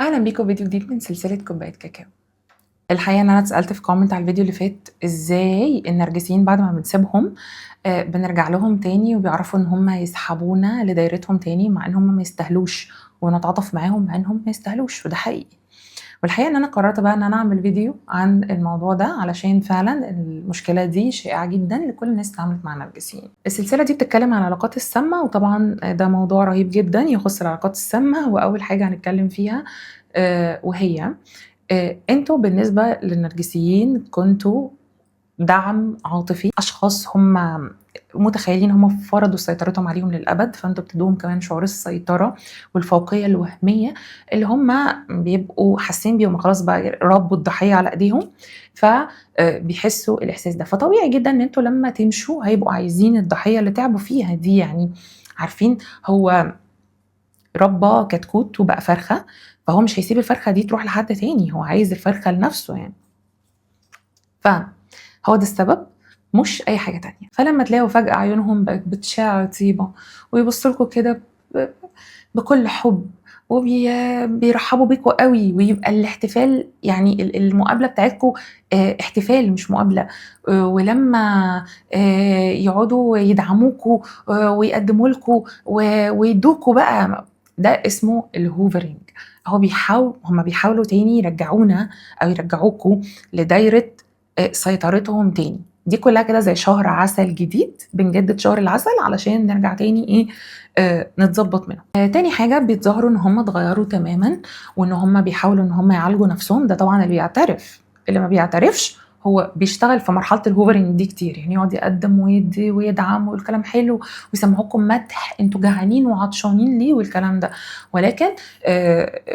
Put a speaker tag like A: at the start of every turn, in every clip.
A: اهلا بيكم فيديو جديد من سلسلة كوباية كاكاو. الحقيقة ان انا اتسالت في comment على الفيديو اللي فات ازاي النرجسيين بعد ما بنسيبهم بنرجع لهم تاني وبيعرفوا ان هم يسحبونا لدايرتهم تاني مع ان هم ما يستاهلوش، ونتعاطف معاهم مع انهم ما يستاهلوش، وده حقيقي. والحقيقة ان انا قررت بقى ان انا اعمل فيديو عن الموضوع ده علشان فعلا المشكلة دي شائعة جدا لكل الناس اللي اتعاملت مع النرجسيين. السلسلة دي بتتكلم عن العلاقات السامه، وطبعا ده موضوع رهيب جدا يخص العلاقات السامة. واول حاجة هنتكلم فيها وهي انتوا بالنسبة للنرجسيين كنتوا دعم عاطفي، اشخاص هم متخيلين هم فرضوا سيطرتهم عليهم للابد، فانتوا بتدوهم كمان شعور السيطرة والفوقيه الوهمية اللي هم بيبقوا حاسين بيهم، خلاص بقى ربوا الضحية على ايديهم، فبيحسوا الاحساس ده. فطبيعي جدا ان انتوا لما تمشوا هيبقوا عايزين الضحية اللي تعبوا فيها دي. يعني عارفين هو ربى كتكوت وبقى فرخة، فهو مش هيسيب الفرخه دي تروح لحد تاني، هو عايز الفرخه لنفسه يعني. فهو ده السبب، مش اي حاجة تانية. فلما تلاقوا فجاة عيونهم بقت بتشع طيبة ويبصوا لكم كده بكل حب وبيرحبوا بيكوا قوي، ويبقى الاحتفال يعني المقابلة بتاعتكم احتفال مش مقابله، ولما يقعدوا يدعموكوا ويقدموا لكم ويدوكوا بقى، ده اسمه ال hoovering. هو بيحاول، هما بيحاولوا تاني يرجعونا او يرجعوكوا لدايره سيطرتهم تاني. دي كلها كده زي شهر عسل جديد، بنجدد شهر العسل علشان نرجع تاني ايه نتظبط منهم. تاني حاجة بيتظاهروا ان هم اتغيروا تماما وان هم بيحاولوا ان هم يعالجوا نفسهم. ده طبعا اللي بيعترف، اللي ما بيعترفش هو بيشتغل في مرحلة ال hoovering دي كتير، يعني يقعد يقدم ويدي ويدعم والكلام حلو ويسمعوكم مدح، انتوا جعانين وعطشانين ليه والكلام ده. ولكن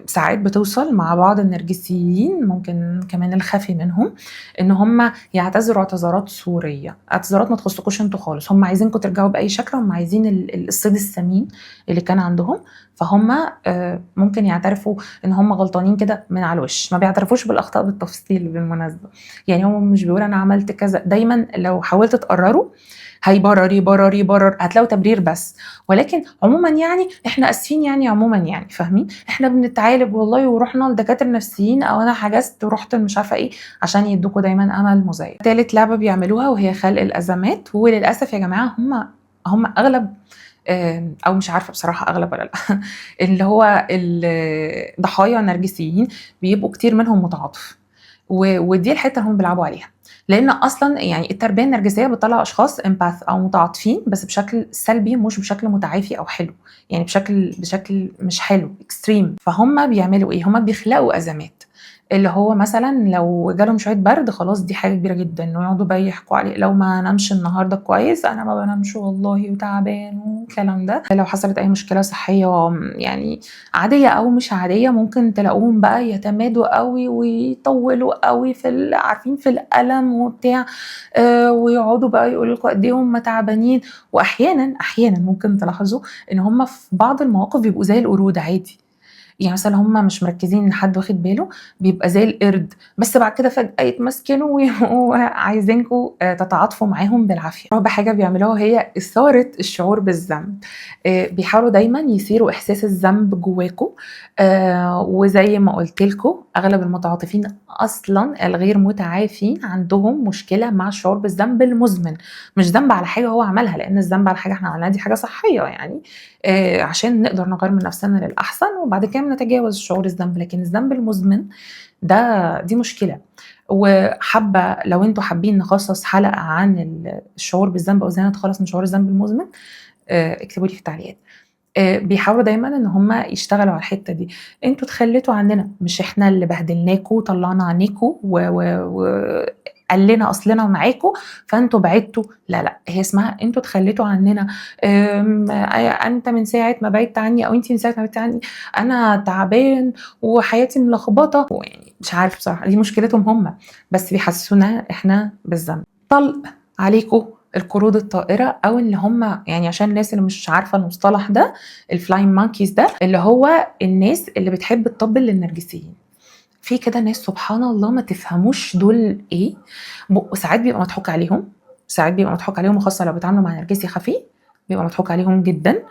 A: ساعات بتوصل مع بعض النرجسيين، ممكن كمان الخفي منهم، ان هم يعتذروا اعتذارات صوريه، اعتذارات ما تخصكوش انتوا خالص، هم عايزينكم ترجعوا باي شكل، هم عايزين الصيد السمين اللي كان عندهم. فهم ممكن يعترفوا ان هم غلطانين كده من على الوش، ما بيعترفوش بالاخطاء بالتفصيل بالمناسبة، يعني هم مش بيقول انا عملت كذا، دايما لو حاولت تقرروا هيبرر يبرر يبرر، هتلاقوا تبرير بس. ولكن عموما يعني احنا اسفين، يعني عموما يعني فاهمين، احنا بنتعالج والله ورحنا لدكاتره نفسيين، او انا حجزت ورحت مش عارفه ايه، عشان يدوكوا دايما امل مزيف. ثالث لعبه بيعملوها وهي خلق الازمات. وللاسف يا جماعة هم اغلب او مش عارفه بصراحة اغلب ولا لا، اللي هو الضحايا النرجسيين بيبقوا كتير منهم متعاطف، ودي الحتة اللي هم بيلعبوا عليها، لان اصلا يعني التربية النرجسية بتطلع اشخاص empath او متعاطفين، بس بشكل سلبي، مش بشكل متعافي او حلو، يعني بشكل مش حلو extreme. فهم بيعملوا ايه؟ هم بيخلقوا ازمات، اللي هو مثلا لو جالهم شوية برد خلاص دي حاجة كبيرة جدا ويقعدوا بقى يحكوا عليه، لو ما نامش النهارده كويس انا ما بنامش والله وتعبان والكلام ده. لو حصلت اي مشكلة صحية يعني عادية او مش عادية ممكن تلاقوهم بقى يتمادوا قوي ويطولوا قوي في عارفين في الالم وبتاع، ويقعدوا بقى يقولوا لكم قد ايه هم تعبانين. واحيانا ممكن تلاحظوا ان هم في بعض المواقف بيبقوا زي القرود عادي، يعني مثلا هم مش مركزين ان حد واخد باله، بيبقى زي القرد، بس بعد كده فجأة يتمسكنوا ويبقوا عايزينكم تتعاطفوا معاهم بالعافية. رابع حاجة بيعملوها هي إثارة الشعور بالذنب. بيحاولوا دايما يثيروا إحساس الذنب جواكم، وزي ما قلت لكم أغلب المتعاطفين أصلا الغير متعافين عندهم مشكلة مع الشعور بالذنب المزمن، مش ذنب على حاجة هو عملها، لأن الذنب على حاجة احنا عملناها دي حاجة صحية يعني، عشان نقدر نغير من نفسنا للأحسن وبعد كده نتجاوز شعور الذنب. لكن الذنب المزمن ده دي مشكلة. وحابة لو انتوا حابين نخصص حلقة عن الشعور بالذنب او ازاي نتخلص من شعور الذنب المزمن، اكتبوا لي في التعليقات. بيحاولوا دايما ان هم يشتغلوا على الحتة دي، انتوا تخليتوا عننا، مش احنا اللي بهدلناكوا وطلعنا عينيكوا وقلنا اصلنا معاكوا فانتوا بعدتوا. لا لا، هي اسمها انتوا تخليتوا عننا، انت من ساعة ما بعدت عني او انت من ساعة ما بعدتي عني انا تعبان وحياتي ملخبطة، يعني مش عارف بصراحة دي مشكلتهم هم، بس بيحسسونا احنا بالذنب. طلق عليكم القرود الطائرة، او اللي هم يعني عشان الناس اللي مش عارفه المصطلح ده، ال flying monkeys ده اللي هو الناس اللي بتحب تطبل للنرجسيين. في كده ناس سبحان الله ما تفهموش دول ايه، ساعات بيبقى مضحوك عليهم، ساعات بيبقى مضحوك عليهم، وخاصة لو بيتعاملوا مع نرجسي خفي بيبقى مضحوك عليهم جدا.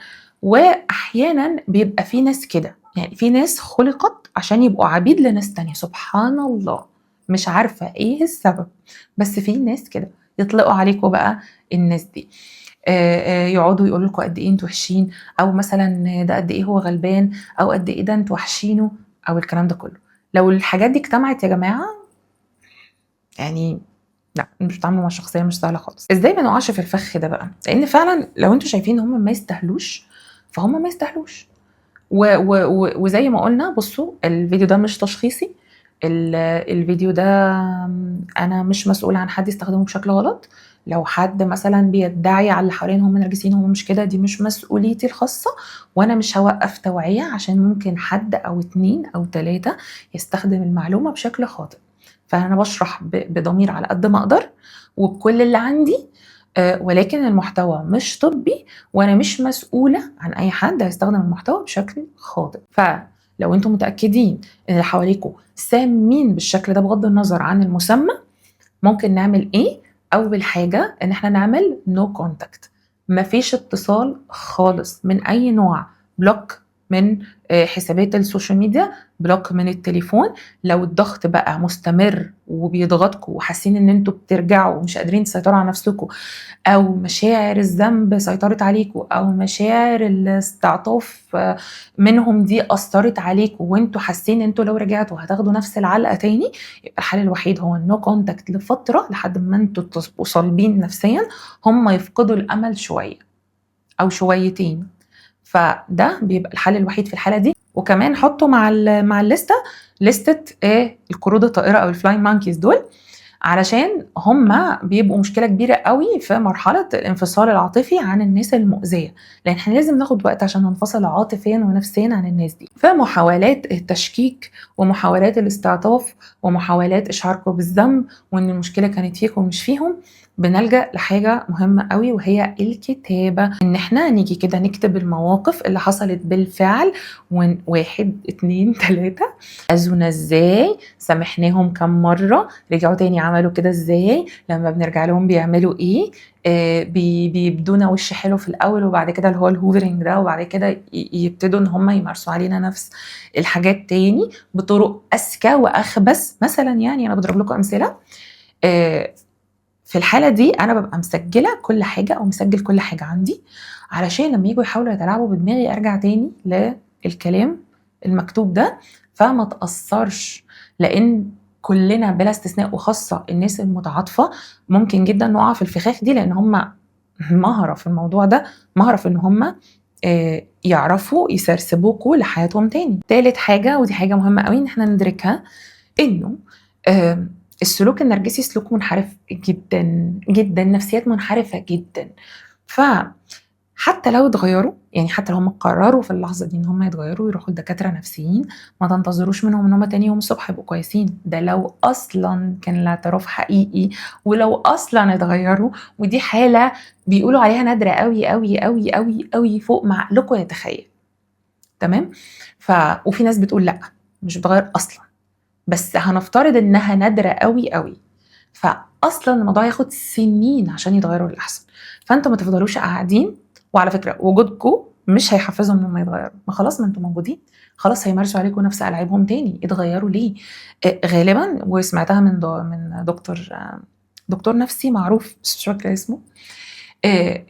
A: واحيانا بيبقى في ناس كده يعني في ناس خُلقت عشان يبقوا عبيد لناس تانية، سبحان الله، مش عارفة إيه السبب، بس في ناس كده، يطلقوا عليكم بقى الناس دي. يقعدوا يقولوا لكم قد إيه أنتم وحشين، أو مثلًا ده قد إيه هو غلبان، أو قد إيه ده أنتم وحشينه، أو الكلام ده كله. لو الحاجات دي اجتمعت يا جماعة، يعني لأ، مش بتتعاملوا مع شخصية مش سهلة خالص. إزاي ما نقعش في الفخ ده بقى؟ لإن فعلًا لو أنتم شايفين إن هم ما يستاهلوش، فهم ما يستاهلوش. و و و وزي ما قُلنا بُصّوا، الفيديو ده مش تشخيصي، الفيديو ده أنا مش مسؤولة عن حد يستخدمه بشكل غلط. لو حد مثلًا بيدعي على اللي حواليه إن هم نرجسيين وهم مش كده، دي مش مسؤوليتي الخاصة، وأنا مش هاوقّف توعية عشان ممكن حد أو 2 أو 3 يستخدم المعلومة بشكل خاطئ. فأنا باشرح بضمير على قد ما أقدر وبكل اللي عندي، ولكن المحتوى مش طبي، وأنا مش مسؤولة عن أي حد هيستخدم المحتوى بشكل خاطئ. فلو أنتم متأكدين إن اللي حواليكم سامين بالشكل ده بغض النظر عن المسمى، ممكن نعمل إيه؟ أول حاجة إن إحنا نعمل no contact، ما فيش اتصال خالص من أي نوع، block من حسابات ال social media، block من التليفون. لو الضغط بقى مستمر وبيضغطكم وحاسين إن أنتم بترجعوا ومش قادرين تسيطروا على نفسكم، أو مشاعر الذنب سيطرت عليكم، أو مشاعر الاستعطاف منهم دي أثرت عليكم، وأنتم حاسين إن أنتم لو رجعتوا هتاخدوا نفس العلقة تاني، يبقى الحل الوحيد هو ال no contact لفترة لحد ما أنتم تبقوا صلبين نفسيًا، هم يفقدوا الأمل شوية أو شويتين. فده بيبقى الحل الوحيد في الحالة دي. وكمان حطوا مع الليستة، ليستة القرود الطائرة أو ال flying monkeys دول، علشان هم بيبقوا مشكلة كبيرة أوي في مرحلة الانفصال العاطفي عن الناس المؤذية، لأن إحنا لازم ناخد وقت عشان ننفصل عاطفيًا ونفسيًا عن الناس دي. فمحاولات التشكيك ومحاولات الاستعطاف ومحاولات إشعاركم بالذنب وإن المشكلة كانت فيكم مش فيهم، بنلجأ لحاجة مهمة أوي وهي الكتابة، إن إحنا نيجي كده نكتب المواقف اللي حصلت بالفعل، 1 2 3، أذونا إزاي، سامحناهم كام مرة، رجعوا تاني عملوا كده إزاي، لما بنرجع لهم بيعملوا إيه، بيدونا وش حلو في الأول وبعد كده اللي هو ال hoovering ده، وبعد كده يبتدوا إن هم يمارسوا علينا نفس الحاجات تاني بطرق أذكى وأخبث مثلًا. يعني أنا باضرب لكم أمثلة. في الحالة دي أنا بابقى مسجلة كل حاجة أو مسجل كل حاجة عندي، علشان لما ييجوا يحاولوا يتلاعبوا بدماغي أرجع تاني للكلام المكتوب ده، فما اتأثرش. لأن كلنا بلا استثناء وخاصة الناس المتعاطفة ممكن جدًا نقع في الفخاخ دي، لأن هم مهرة في الموضوع ده، مهرة في إن هم يعرفوا يسرسبوكوا لحياتهم تاني. تالت حاجة، ودي حاجة مهمة أوي إن إحنا ندركها، إنه السلوك النرجسي سلوك منحرف جدًا، جدًا، نفسيات منحرفة جدًا. فحتى لو اتغيروا، يعني حتى لو هم قرروا في اللحظة دي إن هم يتغيروا ويروحوا لدكاترة نفسيين، ما تنتظروش منهم إن هم تاني يوم الصبح يبقوا كويسين، ده لو أصلًا كان الاعتراف حقيقي، ولو أصلًا اتغيروا، ودي حالة بيقولوا عليها نادرة أوي، أوي، أوي، أوي، أوي، فوق ما عقلكم يتخيل. تمام؟ وفي ناس بتقول لأ، مش بتغير أصلًا، بس هنفترض إنها نادرة أوي، أوي. فأصلًا الموضوع ياخد سنين عشان يتغيروا للأحسن. فأنتم ما تفضلوش قاعدين، وعلى فكرة وجودكم مش هيحفزهم إن هم يتغيروا، ما خلاص ما أنتم موجودين، خلاص هيمارسوا عليكم نفس ألاعيبهم تاني، اتغيروا ليه؟ غالبًا، وسمعتها من دكتور نفسي معروف بس مش فاكرة اسمه،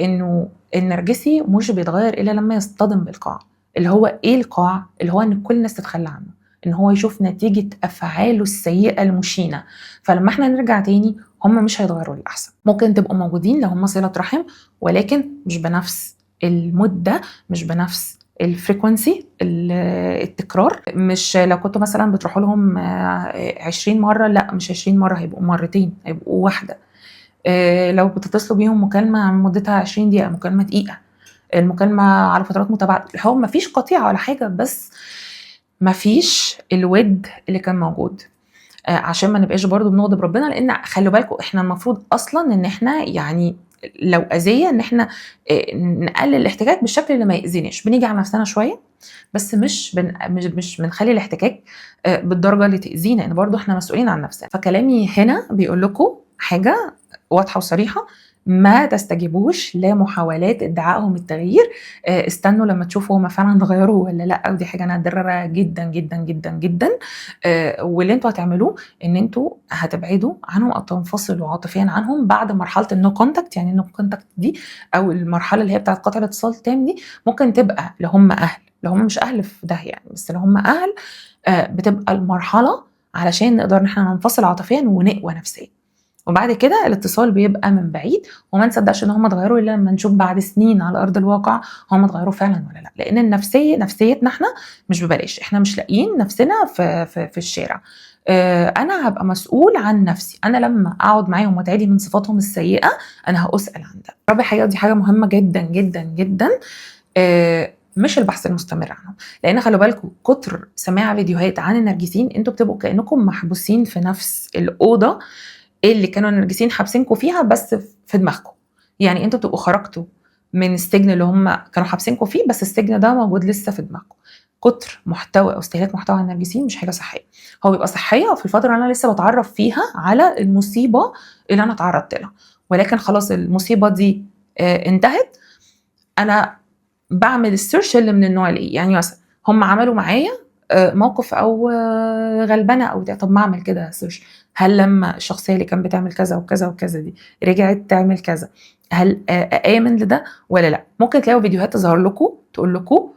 A: إنه النرجسي مش بيتغير إلا لما يصطدم بالقاع. اللي هو إيه القاع؟ اللي هو إن كل الناس تتخلى عنه، إن هو يشوف نتيجة أفعاله السيئة المشينة. فلما إحنا نرجع تاني هم مش هيتغيروا للأحسن. ممكن تبقوا موجودين لو هم صلة رحم، ولكن مش بنفس المدة، مش بنفس ال frequency، التكرار. مش لو كنتوا مثلا بتروحوا لهم 20 مرة، لا مش 20 مرة، هيبقوا مرتين، هيبقوا واحدة. لو بتتصلوا بيهم مكالمة مدتها 20 دقيقة، مكالمة دقيقة، المكالمة على فترات متباعدة، هو مفيش قطيعة ولا حاجة، بس مفيش الود اللي كان موجود. عشان ما نبقاش برضو بنغضب ربنا، لان خلوا بالكم احنا المفروض اصلا ان احنا لو اذيه ان احنا نقلل الاحتكاك بالشكل اللي ما يأذيناش، بنيجي على نفسنا شوية، بس مش بنخلي الاحتكاك بالدرجة اللي تأذينا، لان برضو احنا مسؤولين عن نفسنا. فكلامي هنا بيقول لكم حاجة واضحة وصريحة، ما تستجيبوش لمحاولات ادعائهم التغيير. استنوا لما تشوفوا هما فعلا اتغيروا ولا لا، ودي حاجة نادرة جدا جدا جدا جدا. واللي انتوا هتعملوه ان انتوا هتبعدوا عنهم او تنفصلوا عاطفيا عنهم بعد مرحلة ال no contact. يعني ال no contact دي او المرحلة اللي هي بتاعت قطع الاتصال التام دي، ممكن تبقى لو هم اهل، لو هم مش اهل في ده يعني، بس لو هم اهل بتبقى المرحلة علشان نقدر ان احنا ننفصل عاطفيا ونقوى نفسيا. وبعد كده الاتصال بيبقى من بعيد، وما نصدقش ان هم اتغيروا الا لما نشوف بعد سنين على ارض الواقع هم اتغيروا فعلا ولا لا. لان النفسية، نفسيتنا احنا مش ببلاش، احنا مش لاقيين نفسنا في الشارع. انا هبقى مسؤول عن نفسي، انا لما اقعد معاهم واتعدي من صفاتهم السيئة انا هاسال عن ده. رابع حاجة، دي حاجة مهمة جدا جدا جدا، مش البحث المستمر عنهم، لان خلوا بالكم كتر سماع فيديوهات عن النرجسيين انتوا بتبقوا كانكم محبوسين في نفس الاوضة اللي كانوا النرجسيين حابسينكم فيها، بس في دماغكم. يعني انتوا بتبقوا خرجتوا من السجن اللي هم كانوا حابسينكم فيه، بس السجن ده موجود لسه في دماغكم. كتر محتوى او استهلاك محتوى عن النرجسيين مش حاجة صحية. هو بيبقى صحية في الفترة اللي انا لسه بتعرف فيها على المصيبة اللي انا اتعرضت لها، ولكن خلاص المصيبة دي انتهت، انا بعمل ال search اللي من النوع الايه. يعني مثلا هم عملوا معايا موقف او غلبنه او بتاع، طب ما اعمل كده search، هل لما الشخصية اللي كانت بتعمل كذا وكذا وكذا دي رجعت تعمل كذا، هل آمن لده ولا لا؟ ممكن تلاقوا فيديوهات تظهر لكم تقول لكم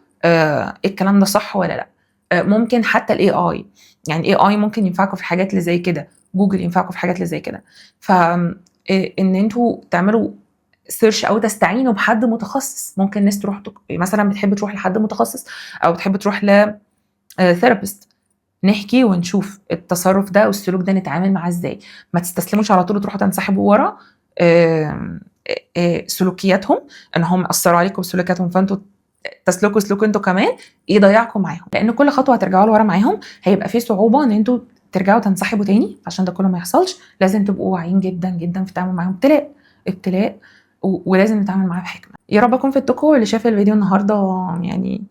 A: الكلام ده صح ولا لا. ممكن حتى ال AI، يعني AI ممكن ينفعكم في الحاجات اللي زي كده، جوجل ينفعكم في الحاجات اللي زي كده. ف ان انتوا تعملوا search او تستعينوا بحد متخصص. ممكن ناس تروح مثلا بتحب تروح لحد متخصص او بتحب تروح ل therapist، نحكي ونشوف التصرف ده والسلوك ده نتعامل معاه ازاي. ما تستسلموش على طول تروحوا تنسحبوا ورا سلوكياتهم، ان هم اثروا عليكم بسلوكياتهم فانتوا تسلكوا سلوك انتوا كمان يضيعكم معاهم، لان كل خطوة هترجعوا لورا معاهم هيبقى في صعوبة ان انتوا ترجعوا تنسحبوا تاني. عشان ده كله ما يحصلش لازم تبقوا واعيين جدا جدا في التعامل معاهم. ابتلاء ابتلاء ولازم نتعامل معاه بحكمه. يا رب اكون فدتكم. اللي شاف الفيديو النهارده يعني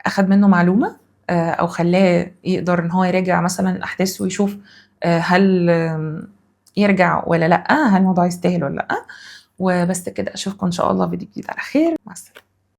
A: اخد منه معلومة او خلاه يقدر ان هو يراجع مثلا الاحداث ويشوف هل يرجع ولا لا، هل الموضوع يستاهل ولا لا. وبس كده، اشوفكم ان شاء الله فيديو جديد على خير. مع السلامة.